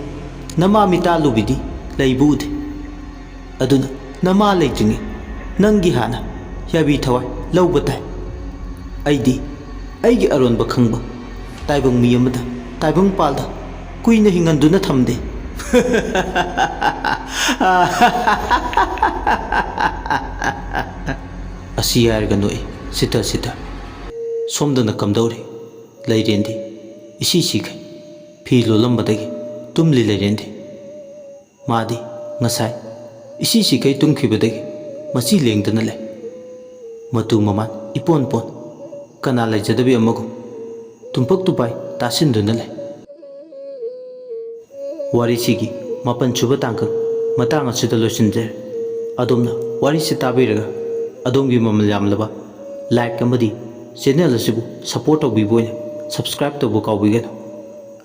ꯅꯃꯥ ꯃꯤꯇꯥ ꯂꯨꯕꯤꯗꯤ ꯂꯩꯕ ꯎꯗꯦ꯫ ꯑꯗꯨꯅ ꯅꯃꯥ ꯂꯩꯇ꯭ꯔꯤꯉꯩ ꯅꯪꯒꯤ ꯍꯥꯟꯅ ꯌꯥꯕꯤ ꯊꯋꯥꯏ ꯂꯧꯕ ꯇꯥꯏ꯫ ꯑꯩꯗꯤ ꯑꯩꯒꯤ ꯑꯔꯣꯟꯕ ꯈꯪꯕ ꯇꯥꯏꯕꯪ ꯃꯤ ꯑꯃꯗ ꯇꯥꯏꯕꯪ ꯄꯥꯜꯗ ꯀꯨꯏꯅ ꯍꯤꯡꯍꯟꯗꯨꯅ ꯊꯝꯗꯦ꯫" ꯑꯁꯤ ꯍꯥꯏꯔꯒ ꯅꯣꯛꯏ ꯁꯤꯇ ꯁꯤꯇ꯫ ꯁꯣꯝꯗꯅ ꯀꯝꯗꯧꯔꯤ? ꯂꯩꯔꯦꯟꯗꯤ ꯏꯁꯤ ꯁꯤꯈꯩ ꯐꯤ ꯂꯣꯜꯂꯝꯕꯗꯒꯤ ꯇꯨꯝꯂꯤ ꯂꯩꯔꯦꯟꯗꯤ꯫ ꯃꯥꯗꯤ ꯉꯁꯥꯏ ꯏꯁꯤ ꯁꯤꯈꯩ ꯇꯨꯝꯈꯤꯕꯗꯒꯤ ꯃꯆꯤ ꯂꯦꯡꯗꯅ ꯂꯩ꯫ ꯃꯇꯨ ꯃꯃꯥꯟ ꯏꯄꯣꯟ ꯄꯣꯟ, ꯀꯅꯥ ꯂꯩꯖꯗꯕꯤ ꯑꯃꯒꯨꯝ ꯇꯨꯝꯄꯛ ꯇꯨꯄꯥꯏ ꯇꯥꯁꯤꯟꯗꯨꯅ ꯂꯩ꯫ ꯋꯥꯔꯤꯁꯤꯒꯤ ꯃꯥꯄꯟ ꯁꯨꯕ ꯇꯥꯡꯀꯛ ꯃꯇꯥꯡ ꯑꯁꯤꯗ ꯂꯣꯏꯁꯤꯟꯖꯔꯦ꯫ ꯑꯗꯣꯝꯅ ꯋꯥꯔꯤꯁꯤ ꯇꯥꯕꯤꯔꯒ ꯑꯗꯣꯝꯒꯤ ꯃꯃꯜ ꯌꯥꯝꯂꯕ like ꯑꯃꯗꯤ channel ꯑꯁꯤꯕꯨ support ꯇꯧꯕꯤꯕ ꯑꯣꯏꯅ subscribe ꯇꯧꯕ ꯀꯥꯎꯕꯤꯒꯅꯨ꯫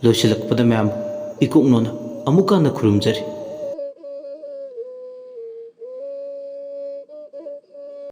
ꯂꯣꯏꯁꯤꯜꯂꯛꯄꯗ ꯃꯌꯥꯝꯕꯨ ꯏꯀꯣꯛꯅꯣꯅ ꯑꯃꯨꯛꯀ ꯍꯟꯅ ꯈꯨꯔꯨꯝꯖꯔꯤ꯫